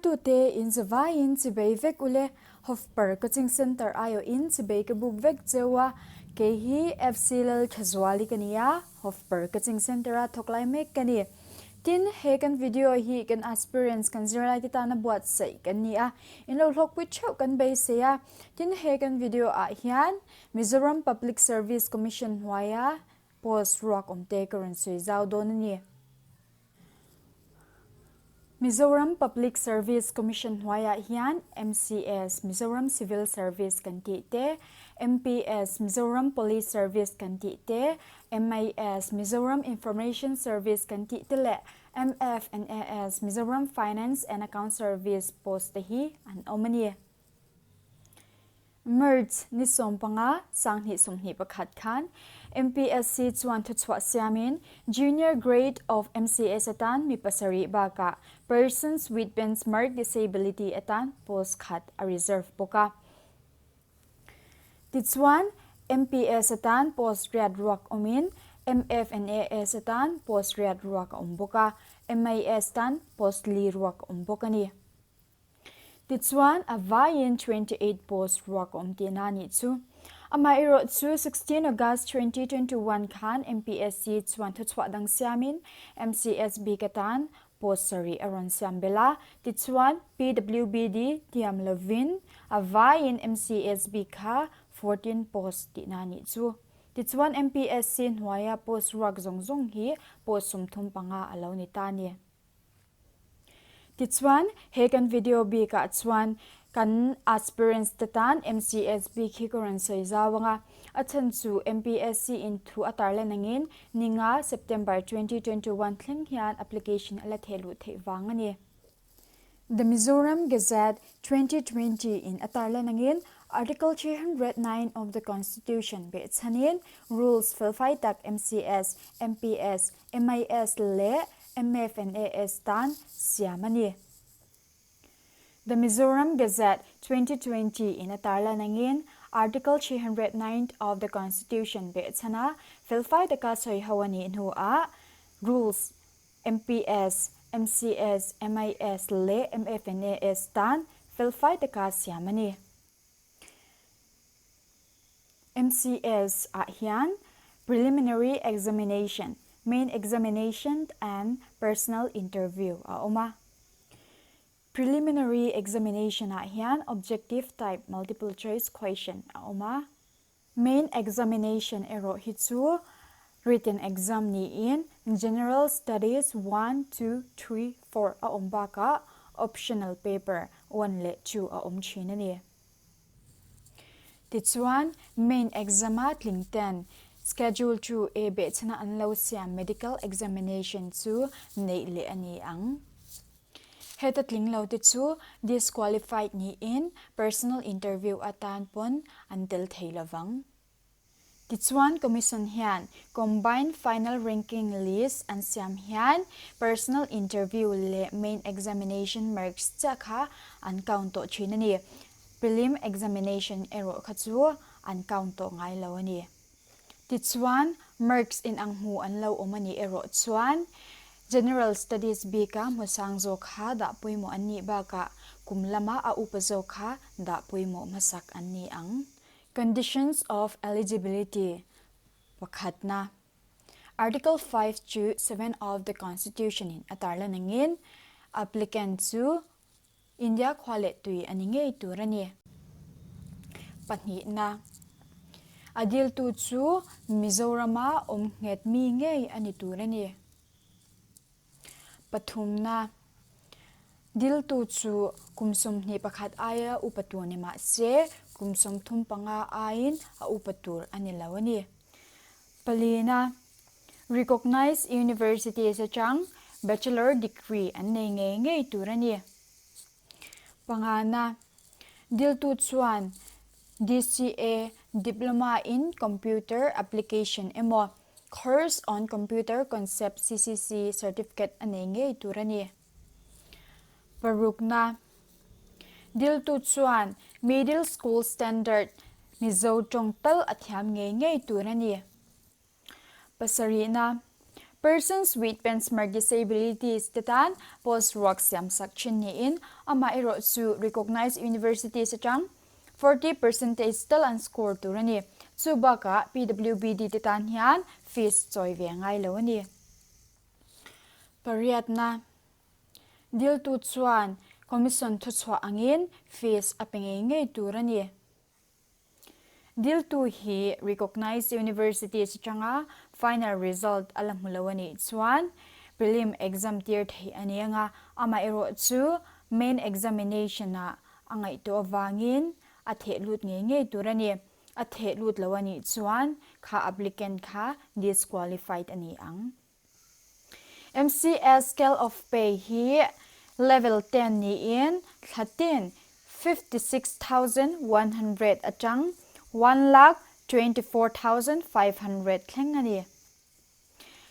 Zirtirtute in zavaiin chibei vek ule, Hofper Coaching Centre aiawhin chibei ka buk vek cheu a, kei hi FC Lalthazuali ka ni a, Hofper Coaching Centre-a thawk lai mek ka ni. Tin, he kan video hi kan aspirants kan zirlaite tana buatsaih kan ni a, in lo hlawkpui theuh kan beisei a. Tin, he kan video ah hian Mizoram Public Service Commission hnuaia post ruak awmte ka rawn sawi zau dawn a ni. Mizoram Public Service Commission hnuaiah hian MCS, Mizoram Civil Service kan tih te, MPS, Mizoram Police Service kan tih te, MIS, Mizoram Information Service kan tih te leh MF and AS, Mizoram Finance and Account Service post te hi an awm a ni. March ni 15, 2021 khan MPSC chuan thuchhuah siamin Junior Grade of MCS atan mi pasarih bakah Persons with Benchmark Disability atan post khat a reserve bawk a. Tichuan, MPS atan post riat ruak awmin MF and AS atan post riat ruak a awm bawk a, MIS tan post li ruak a awm bawk a ni. Tichuan, a vaiin 28 post ruak a awm tihna a nih chu. Amaherawh chu 16 August 2021 khan MPSC chuan thuchhuah dang siamin MCS bik atan post sarih a rawn siam belh a. Tichuan, PWBD tiam lovin a vaiin MCS bik kha 14 post tihna a nih chu. Tichuan, MPSC hnuaia post ruak zawng zawng hi post 35 a lo ni ta a ni. Tichuan, he kan video bikah chuan kan aspirants te tan MCS bik hi ka rawn sawi zau ang a. A chhan chu MPSC in thu a tarlan angin ninga September 2021 thleng hian application a la theh luh theih vang a ni. The Mizoram Gazette 2020 in a tarlan angin Article 309 of the Constitution behchhanin rules felfai tak MCS, MPS, MIS leh MFNAS tan siam a ni. The Mizoram Gazette 2020 in a tarlan angin Article 309 of the Constitution behchhana felfai taka sawi ho a nih hnuah Rules MPS, MCS, MIS leh MFNAS tan felfai taka siam a ni. MCS ah hian Preliminary Examination, Main Examination and Personal Interview a awm a. Preliminary Examination ah hian Objective type multiple choice question a awm a. Main Examination erawh hi chu written exam niin General Studies one, two, three, four a awm bakah optional paper one leh two a awm thin a ni. Tichuan, main exam-a tling ten Schedule 2 A behchhana an lo siam medical examination chu neih leh a ni ang. Heta tling lo te chu disqualified niin personal interview atan pawn an tel thei lovang. Tichuan Commission hian Combined Final Ranking List an siam hian Personal Interview leh Main Examination marks chiah kha an count tawh thin a ni. Prelim Examination erawh kha chu an count tawh ngai lo a ni. Tichuan marks inang hmu an lo awm a nih erawh chuan General Studies bika hmusang zawk kha dah pawimawh an nih bakah kum lama a upa zawk kha dah pawimawh hmasak an ni ang. Conditions of eligibility, Pakhatna, Article 5 to 7 of the Constitution in a tarlan angin applicant chu India khua leh tui a ni ngei tur a ni. Pahnihna, A diltu chu Mizorama awm nghet mi ngei a ni tur a ni. Pathumna, Diltu chu kum 21 aia upa tur ni mah se, kum 35 aiin a upa tur a ni lo a ni. Palina, Recognized Universities atang Bachelor degree an nei ngei ngei tur a ni. Pangana, Diltu chuan DCA, Diploma in Computer Application emaw, Course on Computer Concept CCC certificate a nei ngei tur a ni. Parukna, Diltu chuan Middle School Standard Mizo tawng tal a thiam ngei ngei tur a ni. Pasarihna, Persons with Benchmark Disabilities te tan post ruak siamsak thin niin amaherawhchu recognised universities atang 40 percentage tal an score tur a ni. Chu bakah PWBD te tan hian fees chawi ve ngai lo a ni. Pariatna Diltu chuan Commission thuchhuah angin fees a pe ngei ngei tur a ni. Diltu hi Recognized Universities atanga final result a la hmu lo a nih chuan prelim exam tir theih a ni anga, amaherawhchu main examination-ah a ngaihtuah avangin a theh lut ngei ngei tur a ni. A theh lut lo a nih chuan kha applicant kha disqualified a ni ang. MCS scale of pay hi level 10 niin thla tin 56,100 atang 1,24,500 thleng a ni.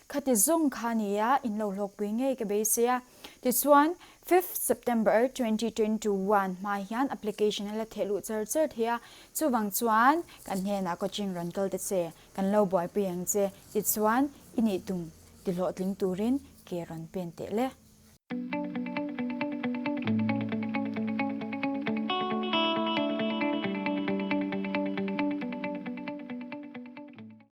Khati zawng kha nia in lo hlawkpui ngei ka beisei a. Tichuan, fifth September 2021 hma hian application a la theh luh char char thei a, chuvang chuan kan hnenah coaching rawn kal ta che. Kan lo buaipui ang che, tichuan i nih tum ti hlawhtling turin ke rawn pen teh le.